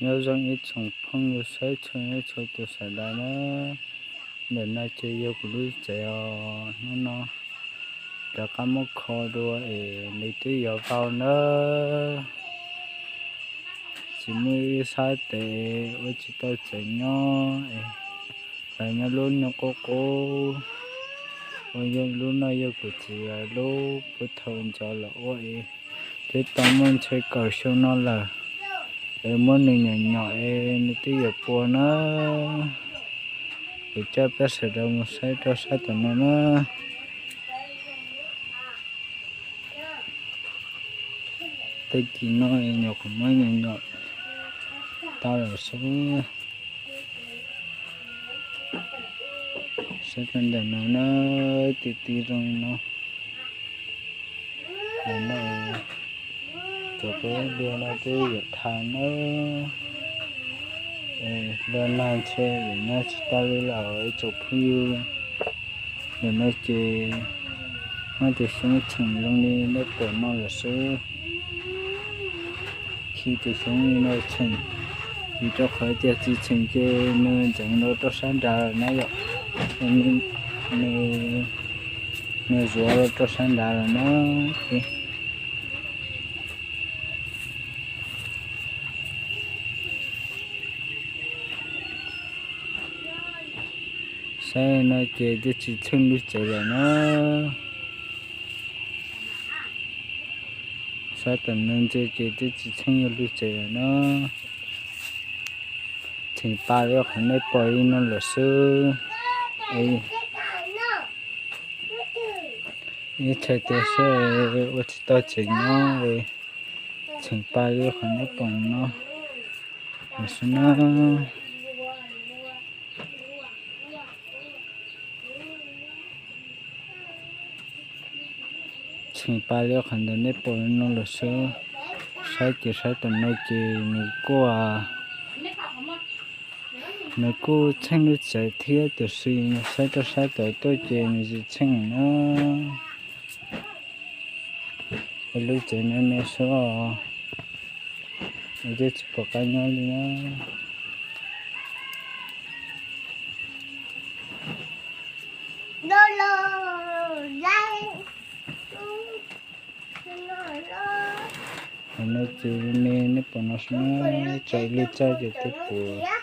Nyob zoo ib tsoom phooj ywg saib txhua leej txhua tus sawv daws na. Ntawm no ces yog kuv lub tsev os, hnub no rov qab muab kho dua es nws twb yuav vau na. Tsis muaj ib sab tes ua tsis tau tsev nyob es, lawv nyob lub nyuag qub qub, ua yog lub no yog kuv txiv lub puag thaum ntxov los ua es, twb tau muaj ntshai kaum xyoo no lawm, es muab nws nyom nyom es nws twb yuav puas na. Kuv coj peb sawv daws mus saib rau sab tom no na. Tej kis no nyuam qhuav muab nyom nyom tau lawm xwb. Saib rau ntawm no na, ti ti zoo li no. Cov peb dua no twb yuav dhau na. Dua nag ntshe yuav nyob tsis tau li lawm ib tsoom phooj ywg. Ntawm no ces muab tus xyoob txheem zoo li nej pom no lawm xwb. Khi tus xyoob li no txheem, vim rau qhov tias tsis txheem ces nws ntxeev los rau sab nrad lawm na yom. Nws, nws zuav los rau sab nrad lawm na. Saib no ces twb tsis tsheej lub tsev lawm na. Saib tom no ntsia ces twb tsis tsheej yog lub tsev lawm na. Txheem pa li qhov nej pom li no lawm xwb. Ib txhais tes xwb ua tsis tau tsev nyob, txheem pa li qhov nej pom no lawm xwb na. Txheem pa li qhov ntawd nej pom no lawm xwb. Saib ces saib tom no ces nws kuj, nws kuj tsheej lub tsev thiab tiam sis nws saib rau sab tod tuaj ces nws tsis tsheej na. Es lub tsev me me xwb os, es twb tsis pom qab nyob li na. Qhov no ces me nej pom no xwb na, tso ib lub txaj ces twb puas.